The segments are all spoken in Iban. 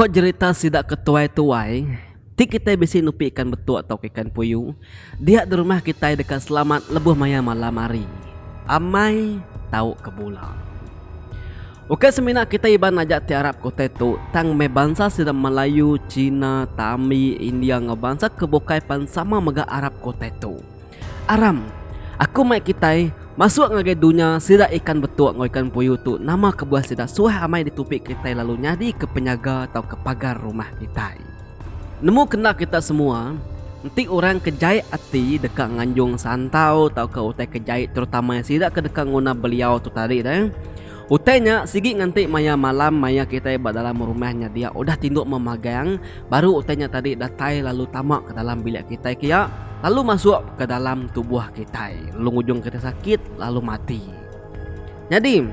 Ko jerita sida ke tuai-tuai, ti kitai bisi nupi ikan betuk tauka ikan puyu, dia di rumah kitai deka selamat lebuh maya malam hari. Amai tau ke bula. Ukai semina kitai Iban aja ti arap ke utai tu, tang meh bansa sida Melayu, Cina, Tambi, India enggau bansa ke bukai pan sama mega arap ke utai tu. Aram, aku mai kitai masuk ngagai dunya sida ikan betuk enggau ikan puyu tu nama kebuah sida suah amai ditupi kitai lalu nyadika penyaga tauka pagar rumah kitai. Nemu kena kita semua, enti orang ke jai ati deka nganjung santau tauka utai ke jai terutama sida ke deka nguna beliau tu tadi deh. Utai nya sigi nganti maya malam maya kitai ba dalam rumah nya dia udah tinduk memagang baru utai nya tadi datai lalu tama ke dalam bilik kitai kiya lalu masuk ke dalam tubuh kitai lalu ngujung kitai sakit lalu mati. Nyadi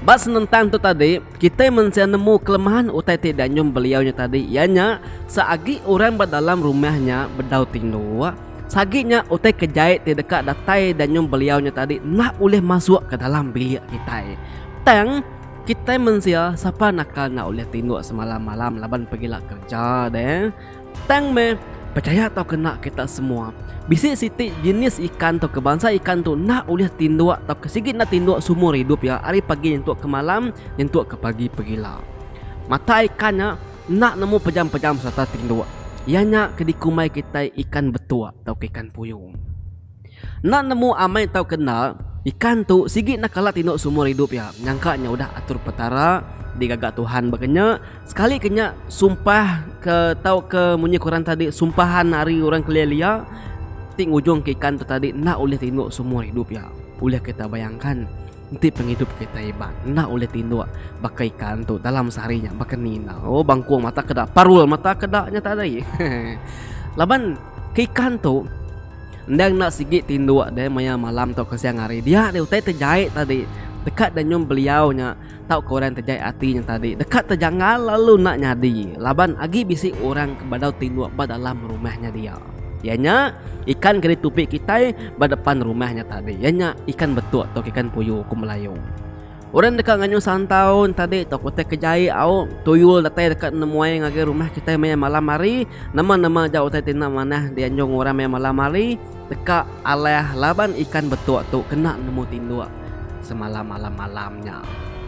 ba senentang tu tadi kitai mensia nemu kelemahan utai ti dianjung beliau nya tadi iya nya seagi orang ba dalam rumah nya bedau tinduk. Sagi nya utai ke jai ti deka datai danyung beliau nya tadi enda ulih masuk ke dalam bilik kitai. Tang, kitai mensia sapa nakal enda ulih tinduk semalam-malam laban pegila kereja deh. Tang meh, pechaya tauka enda kita semua, bisi siti jenis ikan tauka bansa ikan tu enda ulih tinduk tauka sigi enda tinduk seumur idup iya ari pagi nyentuk ke malam nyentuk ke pagi pegila. Mata ikan nya. Enda nemu pejam-pejam sereta tinduk. Iya nya ke dikumbai kitai ikan betuk tauka ikan puyung. Enda nemu amai tauka enda, ikan tu sigi enda kala tinduk seumur idup iya. Nyangka nya udah atur Petara digaga Tuhan baka nya. Sekali ke nya sumpah ke tauka munyi ku orang tadi sumpahan ari orang kelia lia ti ngujungka ikan tu tadi enda ulih tinduk seumur idup iya. Ulih kita bayangkan. Enti pengidup kitai Iban enda ulih tinduk baka ikan tu dalam sehari nya baka ni enda. Oh bangkung mata keda parul mata keda nya tadi. Laban ke ikan tu endang enda sigi tinduk deh maya malam tauka siang hari dia deh utai tejai tadi deka deh nyum beliau nya tauka orang tejai ati nya tadi deka tejanggal lalu enda nyadi laban agi bisi orang ke bedau tinduk ba dalam rumah nya dia. Iya nya ikan ke ditupi kitai ba depan rumah nya tadi. Iya nya ikan betuk tauka ikan puyu ku Melayu. Orang deka nganyuh santau tadi tauka utai ke jai au tuyul datai deka nemuai ngagai rumah kitai maya malam hari nama-nama aja utai ti enda manah dianjung orang maya malam hari deka alah laban ikan betuk tu kena nemu tinduk. Semalam malam-malam nya.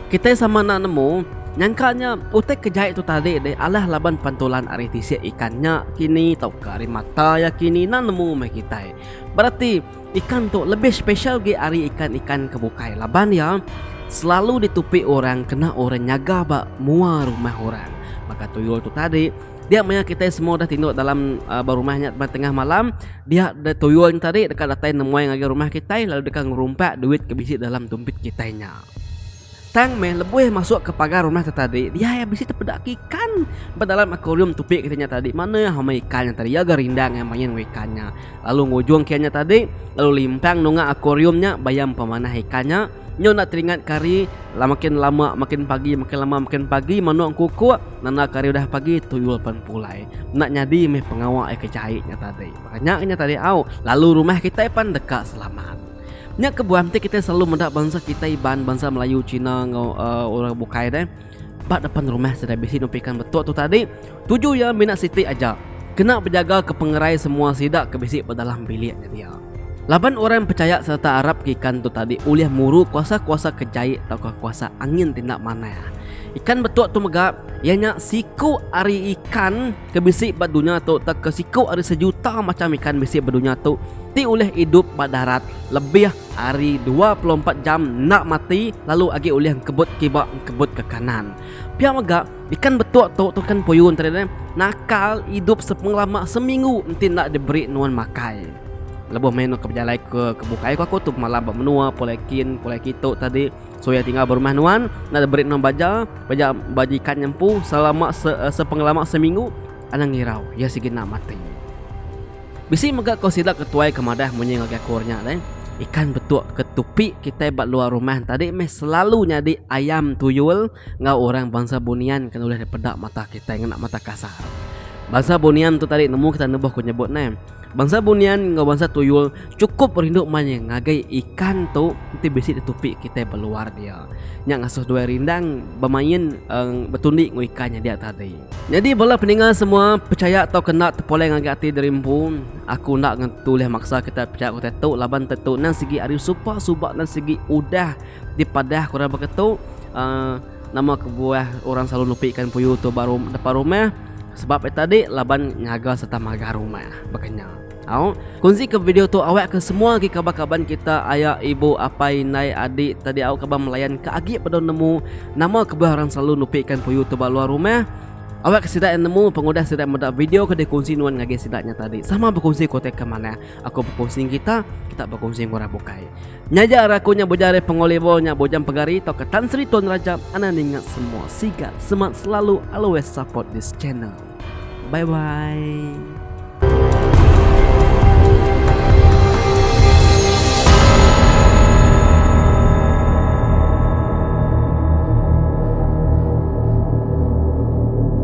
Kitai sama enda nemu, nyangka nya utai ke jai tu tadi deh alah laban pantulan ari tisik ikan nya kini tauka ari mata iya kini enda nemu meh kitai. Berati ikan tu lebih special gi ari ikan-ikan ke bukai laban iya selalu ditupi orang kena orang nyaga ba mua rumah orang. Baka tuyul tu tadi. Dia maya kitai semua udah tinduk dalam ba rumah nya ba tengah malam, dia da tuyul nya tadi deka datai nemuai ngagai rumah kitai lalu deka ngerumpak duit ke bisi dalam tumpit kitai nya. Tang meh lebuh iya masuk ke pagar rumah tu tadi, dia iya bisi tepeda ke ikan ba dalam akuarium tupi kitai nya tadi. Manah amai ikan nya tadi, iya ga rindang iya main enggau ikan nya. Lalu ngujung ke iya nya tadi, lalu limpang nunga akuarium nya bayam pemanah ikan nya. Nyu enda teringat ke hari, la makin lama makin pagi makin lama makin pagi manuk engkukuk nanda ke hari udah pagi tuyul pan pulai. Enda nyadi meh pengawa iya ke jai nya tadi. Baka nya nya tadi au lalu rumah kitai pan deka selamat. Nya kebuah enti kitai selalu meda bansa kitai Iban, bansa Melayu, Cina enggau uhh orang bukai deh ba depan rumah sida bisi nupi ikan betuk tu tadi tuju iya mina siti aja kena bejaga ke pengerai semua sida ke bisi ba dalam bilik nya dia. Laban orang pechaya sereta arap ke ikan tu tadi ulih muru kuasa-kuasa ke jai tauka kuasa angin ti enda manah. Ikan betuk tu mega iya nya siku ari ikan ke bisi ba dunya tu tauka siku ari sejuta macham ikan bisi ba dunya tu ti ulih idup ba darat lebih ari 24 jam enda mati lalu agi ulih engkebut kiba engkebut ke kanan. Pia mega ikan betuk tu tauka ikan puyun tadi nakal idup sepengelama seminggu enti enda diberi nuan makai. Lebuh meh ke bejalai ke ke bukai ku aku tu malam ba menua pulai kin pulai kitu tadi so iya tinggal ba rumah nuan enda diberi nuan baja baja baja ikan nya empu selama se sepengelama seminggu anang irau iya sigi enda mati. Bisi mega ko sida ke tuai ke madah munyi ngagai aku nya deh ikan betuk ke tupi kitai ba luar rumah tadi meh selalu nyadi ayam tuyul enggau orang bansa bunian ke ulih dipeda mata kitai ngena mata kasar. Bansa bunian tu tadi nemu kita nebuh ku nyebut neh. Bansa bunian enggau bansa tuyul chukup rindu maya ngagai ikan tu enti bisi ditupi kitai ba luar dia. Nya ngasuh duai rindang bemain betundi enggau ikan nya dia tadi. Nyadi bala peninga semua pechaya tauka enda tepulai ngagai ati diri empu, aku enda ngetu ulih maksa kitai pechaya utai tu laban tentu endang sigi ari suba suba endang sigi udah dipadah ku orang baka tu uhh nama kebuah orang selalu nupi ikan puyu tu ba depan rumah. Sebab iya tadi laban nyaga serta maga rumah baka nya. Au. Kunsi ke video tu awak ke semua agi kaban-kaban kita aya ibu apai indai adi tadi au kaban melayan ke agi bedau nemu nama kebuah orang selalu nupi ikan puyu tu ba luar rumah. Awak ke sida iya nemu pengudah sida meda video ke dikunsi nuan ngagai sida nya tadi. Sama bekunsi ke utai ke manah. Aku bekunsi ngan kita, kita bekunsi ngan orang bukai. Nya aja ari aku nya bujang ari Pengolibo nya Bujang Pegari tauka Tan Sri Tun Raja anang ninga semua sigat semat selalu always support this channel. Bye bye.